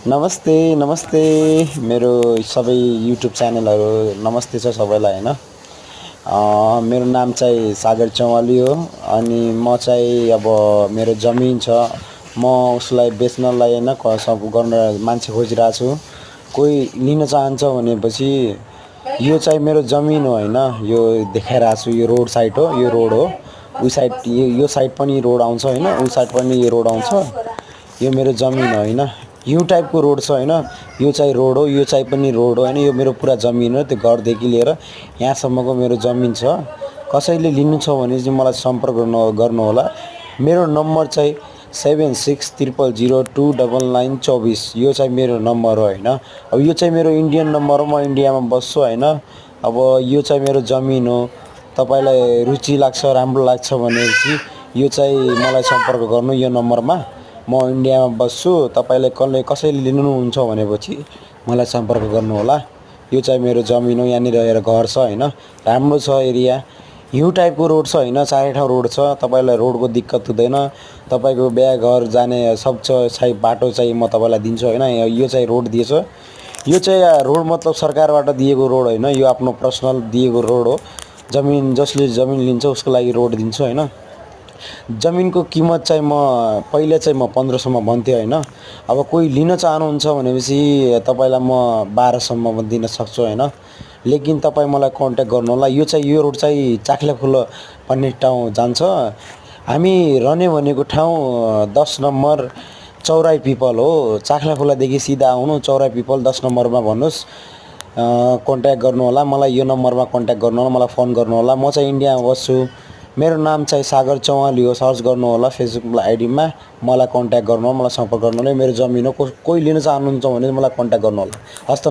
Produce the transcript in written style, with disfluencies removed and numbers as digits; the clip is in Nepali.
नमस्ते, नमस्ते मेरो सबै युट्युब च्यानलहरू नमस्ते छ सबैलाई हैन। मेरो नाम चाहिँ सागर चौवाली हो अनि म चाहिँ अब मेरो जमिन छ। म उसलाई बेच्नलाई हैन सब गर्न मान्छे खोजिरहेको छु। कोही लिन चाहन्छ भनेपछि यो चाहिँ मेरो जमिन हो हैन। यो देखाइरहेको छु, यो रोड साइड हो, यो रोड हो। उही साइड यो साइड पनि रोड आउँछ हैन, उही साइड पनि यो रोड आउँछ। यो मेरो जमिन हो हैन। यू टाइपको रोड छ हैन। यो चाहिँ रोड हो, यो चाहिँ पनि रोड हो हैन। यो मेरो पुरा जमिन हो, त्यो घरदेखि लिएर यहाँसम्मको मेरो जमिन छ। कसैले लिनु छ भने चाहिँ मलाई सम्पर्क गर्नु होला। मेरो नम्बर चाहिँ 7600029924। यो चाहिँ मेरो नम्बर हो हैन। अब यो चाहिँ मेरो इन्डियन नम्बर हो, म इन्डियामा बस्छु हैन। अब यो चाहिँ मेरो जमिन हो। तपाईलाई रुचि लाग्छ, राम्रो लाग्छ भनेपछि यो चाहिँ मलाई सम्पर्क गर्नु यो नम्बरमा। म इन्डियामा बस्छु। तपाईले कसैले लिनुहुन्छ भनेपछि मलाई सम्पर्क गर्नु होला। यो चाहिँ मेरो जमिन हो, यहाँनिर हेर घर छ हैन। राम्रो छ एरिया। यू टाइपको रोड छ हैन, चारै ठाउँ रोड छ। तपाईलाई रोडको दिक्कत हुँदैन। तपाईको बिहा घर जाने सब छ बाटो चाहिँ म तपाईलाई दिन्छु हैन। यो चाहिँ रोड दिएछ। यो चाहिँ रोड मतलब सरकारबाट दिएको रोड हैन। यो आफ्नो पर्सनल दिएको रोड हो। जसले जमिन लिन्छ उसको लागि रोड दिन्छु हैन। जमिनको कीमत चाहिँ पहिले चाहिँ म 1500 मा भन्थेँ हैन। अब कोही लिन चाहनुहुन्छ भनेपछि तपाईलाई म 1200 सम्म दिन सक्छु हैन। लेकिन तपाईँ मलाई कन्ट्याक्ट गर्नु होला। यो रोड चाहिँ चाख्लेखोल भन्ने ठाउँ जान्छ। हामी रहने भनेको ठाउँ 10 नम्बर चौराई पिपल हो। चाख्लाखोलादेखि सिधा आउनु, चौराई पिपल 10 नम्बरमा भन्नुहोस्। कन्ट्याक्ट गर्नु होला। मलाई यो नम्बरमा कन्ट्याक्ट गर्नु होला, मलाई फोन गर्नु होला। म चाहिँ इन्डियामा बस्छु। मेरो नाम चाहिँ सागर चौवाली हो। सर्च गर्नु होला फेसबुक आइडीमा। मलाई कन्ट्याक्ट गर्नु होला, मलाई सम्पर्क गर्नु होला। मेरो जमिन हो। कोही लिन चाहनुहुन्छ भने मलाई कन्ट्याक्ट गर्नु होला। हस्त।